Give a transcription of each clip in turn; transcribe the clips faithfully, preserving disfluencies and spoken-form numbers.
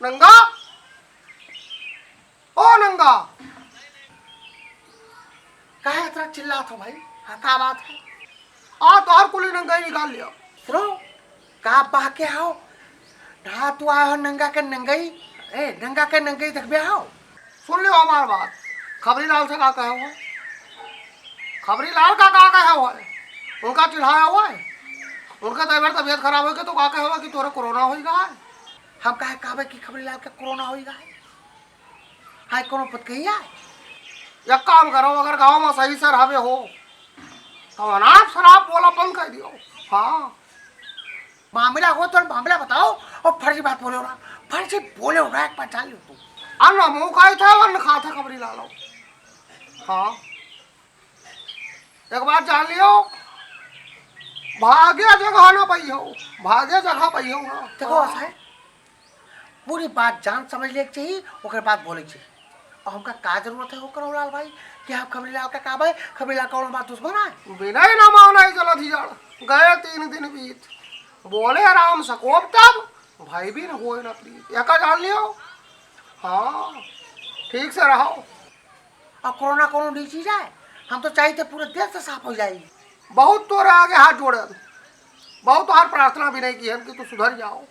नंगा, ओ नंगा, काहे इतना चिल्लात हो भाई? हाँ, का बात है? आ, तोहर कुली नंगाई निकाल लिया। सुनो, का बहके हो? ढा तू आए हो नंगा के नंगई, ए, नंगा के नंगई देखबे हो? सुन लियो हमार बात, खबरी लाल से का कहे हो? खबरी लाल का का कहे हो? उनका चिढ़ाया हुआ है? उनका तो एक बार तबीयत खराब होई के तो का कहे हो कि तोरे कोरोना होई गा है? हम काहे कहबे कि खबरी लाल के कोरोना होई गा है? हाय, कोनो पत कही आए? एक काम करो, अगर गाँव में सही से रहबे हो, तो अनाप शनाप बोला बंद कर दियो। हाँ। मामला हो तो मामला बताओ, और फर्जी बात बोले हो ना, फर्जी बोले हो ना, एक बात जान लियो तू। अन्न मुँह खाई था, अन्न खा था खबरी लालो। हाँ। एक बात जान लियो, भागे जगह ना पाइयो, भागे जगह पाइयो ना। देखो, हाँ। ऐसा है, पूरी बात जान समझ ले के चाहिए, ओकर बाद बोले के चाहिए। और हमका का जरूरत है ओकर लाल भाई कि हम खबरी लाल का का भाई, खबरी लाल का बात दुश्मन है? बिना ही ना माना ही चला थी जाड़, गए तीन दिन बीत, बोले राम सकोप तब, भाई भी न होए ना प्रीत। या का जान लियो? हाँ, ठीक से रहो। अब कोरोना कोनो नई चीज है, हम तो चाहिए थे पूरे देश से साफ हो जाए। बहुत तोरे आगे हाथ जोड़े, बहुत तोहार प्रार्थना भी नहीं की हम कि तू सुधर जाओ,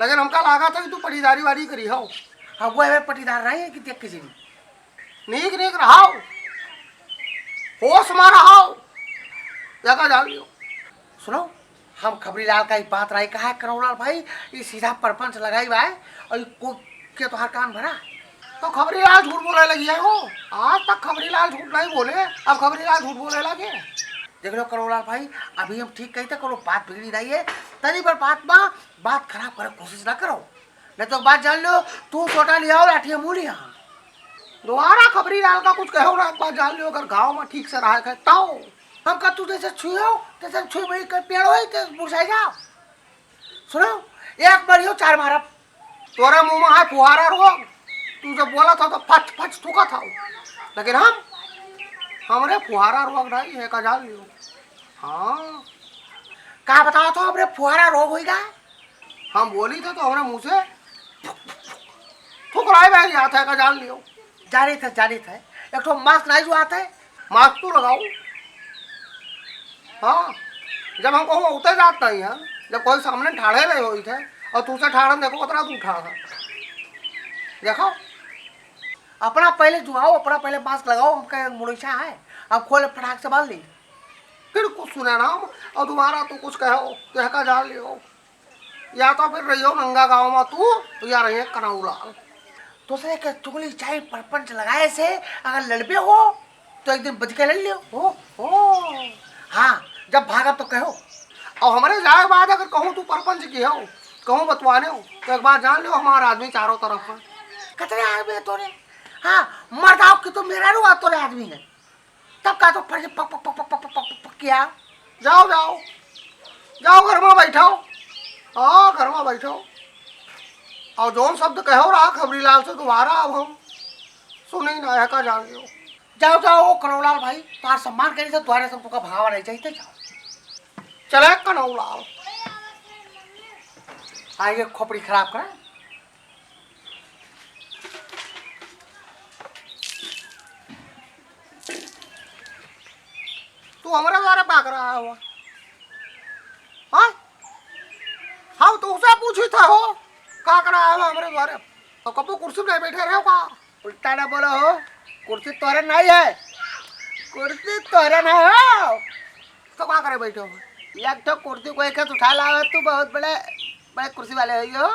लेकिन हमका लागत है कि तू पटीदारी वारी करी हो। हम वो हमें पटीदार रहे हैं कि देख के चली। नीक नीक रहो, होश में रहो, जगह जान लियो। सुनो, हम खबरी लाल का ही बात रही कहा है, कनौलाल भाई, ये सीधा परपंच लगाई बा है, और ये को के तोहार कान भरा? तो खबरी लाल झूठ बोले लगी है हो, आज तक खबरी लाल झूठ नहीं बोले, अब खबरी लाल झूठ बोले लगे। देख लो कनौलाल भाई, अभी हम ठीक कही थे, कोनो बात बिगड़ी रही है, तनी पर बात बा, बात खराब करे कोशिश ना करो, नहीं तो बात जान लो, तू छोटा लिया हो, लाठी मुँह लिया। दोबारा खबरी लाल का कुछ कहो ना, एक बात जान लियो, अगर गाँव में ठीक से रहा है तो। हम का तू जैसे छुए हो, जैसे छुए में कर पेड़ होई, तो मुरझाई जाओ। सुनो, एक मारियो, चार मारब। तोरे मुँह में है फुहारा रोग, तू जब बोला था तो फच फच थूका था, लेकिन हम, हमरे फुहारा रोग नहीं है, का जान लियो। हाँ। का बताओ तो, हमरे फुहारा रोग होई गा? हम बोली थे तो हमरे मुँह से थुकराई बह जात है, का जान लियो। जानित है, जानित है। एक ठो mask नहीं जो आत है? Mask तू लगाओ। हाँ, जब हम कहूँ उते जात नहीं है, जब कोई सामने ठाड़े नहीं होई थे, और तू से ठाड़न देखो, उतना तू ठाड़ है। देखो, अपना पहले जुआओ, अपना पहले mask लगाओ, हमका एक मुड़ैसा है, अब खोल फटाक से बांध ली। फिर कुछ सुने ना हम, और दोबारा तू कुछ कहो, तो का जान लियो। या तो फिर रहियो नंगा गाँव में तू, या रहिए कनौलाल। दूसरे के चुगली चाहे परपंच लगाए से अगर लड़बे हो, तो एक दिन बच के लड़ लियो। ओ, ओ। हाँ, जब भागब तो कहो। और हमरे जाए बाद अगर कहूँ तू परपंच की हो, कहूँ बतवाने हो, तो एक बात जान लियो, हमारा आदमी चारों तरफ है। कितने आदमी है तोरे? हाँ, मर्दाओ की तो मेरा रुआ तोरे आदमी है। तब का तो फर्ज पक, पक, पक किया। जाओ, जाओ, जाओ, घर में बैठो। हाँ, घर में बैठो। और जौन शब्द कहो रहा खबरी लाल से, दोबारा अब हम सुनी ना है, का जान लियो। जाओ, जाओ, ओ कनौलाल भाई, तोहार सम्मान करी से, द्वारे से तुका भगावा नहीं चाहिए, जाओ। चले कनौलाल। आइए खोपड़ी खराब करा। तू हमरे द्वारे का कर रहा हो? हाँ? हम तुमसे पूछी था हो, का कर रहा हो हमरे द्वारे? तो कबो कुर्सी पे बैठे रहे हो का? उल्टा ना बोलो हो, कुर्सी तोरे नहीं है, कुर्सी तोरे नहीं हो। तो का करे बैठे हो? एक ठो कुर्सी कोई के उठा लावे तू, बहुत बड़े, बड़े कुर्सी वाले हो यो।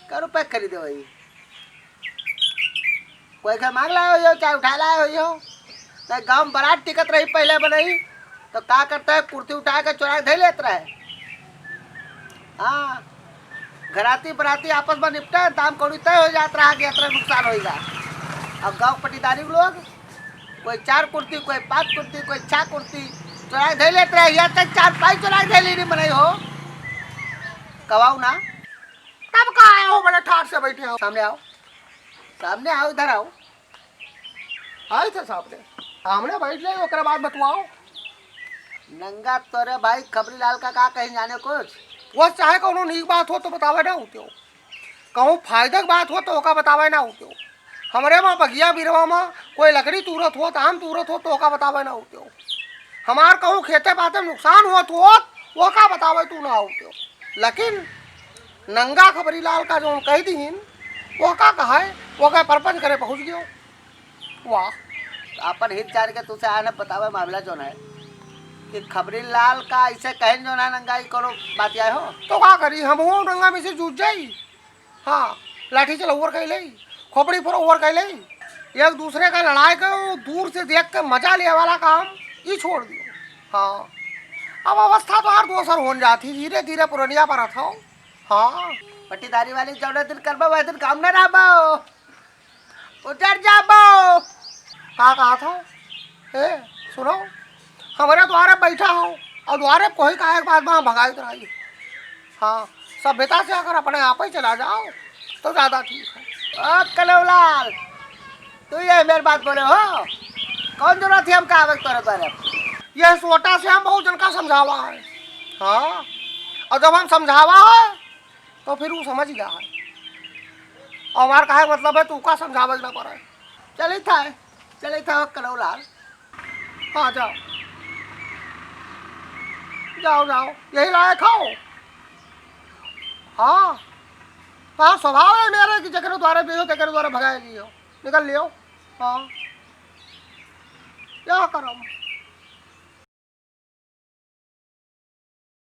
का रुपए खरीदे हो ये? कोई के मांग लाए हो यो, चाहे उठा लाए हो यो? तो गांव में बारात टिकत रही पहले बनई, तो का करता है, कुर्सी उठा के चोरा के धई लेत रहे। हाँ, घराती बराती आपस में निपटा, दाम कौड़ी तय हो जात रहा कि इतना नुकसान होइगा। अब गांव पटीदारी लोग कोई चार कुर्ती, कोई पाँच कुर्ती, कोई छह कुर्ती चोराई धई लेत रहे, या तक चार पाई चोराई धई लेनी मनई हो। कवाऊ ना। तब का आए हो बड़े ठाट से बैठे हो? सामने आओ, सामने आओ, इधर आओ। आई थे सामने, सामने बैठ ले, ओकरे बाद बतवाओ। नंगा तोरे भाई खबरी लाल का, का कहीं जाने कुछ? वो चाहे कौनो नीक बात हो तो बतावे ना होते हो। कहूँ फायदा के बात हो तो ओका बतावे ना होते हो। हमरे वहाँ बगिया बिरवा में कोई लकड़ी तूरत हो, आम तूरत हो तो ओका बतावे ना होते हो। हमार कहूँ खेते पाते में नुकसान होत हो, ओका बतावे तू ना होते हो। लेकिन नंगा खबरी लाल का जौन कह दीन, ओका कहे, ओका परपंच करे पहुँच गयो। वाह। तो अपन हित जान के तुसे आए न बतावे मामला जौन है कि खबरी लाल का ऐसे कहन जौन है नंगा, ई कोनो बात आए हो? तो का करी, हम हो नंगा में से जूझ जाई। हाँ, लाठी चला ओवर कह ले, खोपड़ी पर ओवर कह ले, एक दूसरे का लड़ाई के दूर से देख के मजा ले वाला काम ई छोड़ दियो। हाँ, अब अवस्था तो हर दोसर होन जाती, धीरे धीरे पुरनिया पर हो। हाँ। पट्टीदारी वाली जौने दिन करबा वह दिन काम न रहबा, उजर जाबो। का कहा था? ए, सुनो, हमरे द्वारे बैठा हो और द्वारे कोई का एक बात वहाँ भगाई तो रही। हाँ, सभ्यता से अगर अपने आप ही चला जाओ तो ज्यादा ठीक है। ओ कलौलाल, तू ये मेरे बात बोले हो, कौन जरूरत है हमका आवे के तोरे द्वारे? ये सोटा से हम बहुत जन का समझावा है। हाँ, और जब हम समझावा है तो फिर वो समझ गया है। और हमार काहे मतलब है, तू का समझावे के ना पड़े। चलित है, चलित है कलौलाल। हाँ, जाओ, जाओ, जाओ, यही लायक हो। हाँ, तो स्वभाव है मेरे कि जकरे द्वारे भेजो, तकरे द्वारे भगाए लियो, निकल लियो। हाँ, क्या करो?